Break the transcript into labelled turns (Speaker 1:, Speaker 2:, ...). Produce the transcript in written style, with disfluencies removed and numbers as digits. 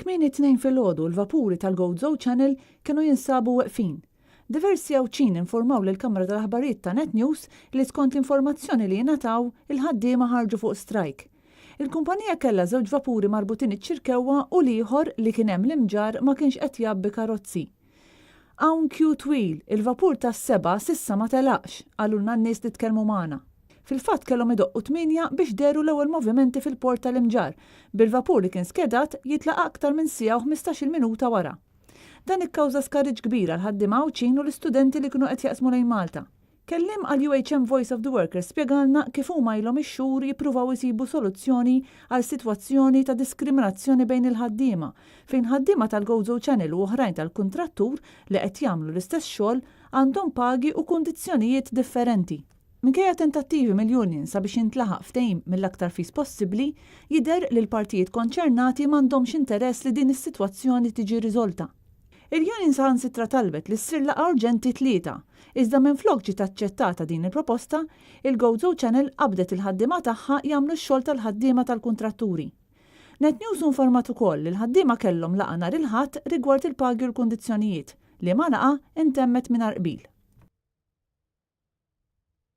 Speaker 1: kmieni t-Tnejn filgħodu l-vapuri tal-Gozo Channel kienu jinsabu weqfin. Diversi Għawdxin informaw lill-kamra tal-aħbarijiet ta' Net News li skont l-informazzjoni li ingħataw, il-ħaddiema ħarġu fuq strajk. Il-kumpanija kellha żewġ vapuri marbutin iċ-Ċirkewwa u l-ieħor li kien hemm l-Imġarr ma kienx qed jgħabbi karozzi. Hawn kju twil, il-vapur tas-sebgħa s'issa ma telaqx, qalulna n-nies li tkellmu magħna. Fil-fatt kellhom idoqqu t-tmienja biex dehru l-ewwel movimenti fil-port tal-Imġarr, bil-vapur li kien skedat jitlaq aktar minn siegħa u ħmistax-il minuta wara. Dan ikkawża skariġġ kbir għall-ħaddiema Għawdxin u l-istudenti li kienu qed jaqsmu lejn Malta. Kelliem għall-UHM Voice of the Workers spjegalna kif huma ilhom ix-xhur jippruvaw isibu soluzzjoni għal sitwazzjoni ta' diskriminazzjoni bejn il-ħaddiema, fejn ħaddiema tal-Gozo Channel u oħrajn tal-kuntrattur li qed jagħmlu l-istess xogħol għandhom pagi u kundizzjonijiet differenti. Minkejja tentattivi mill-union sabiex jintlaħaq ftehim mill-aktar fis possibbli, jidher li l-partijiet konċernati m'għandhomx interess li din is-sitwazzjoni tiġi riżolta. Il-union saħansitra talbet li ssir laqgħa urġenti t-Tlieta, iżda minflok ġiet aċċettata din il-proposta, il-Gozo Channel qabbdet il-ħaddiema tagħha jagħmlu x-xogħol tal-ħaddiema tal-kuntratturi. Net News hu informat ukoll li l-ħaddiema kellhom laqgħa nhar il-Ħadd rigward il-pagi u l-kundizzjonijiet, liema laqgħa intemmet mingħajr qbil.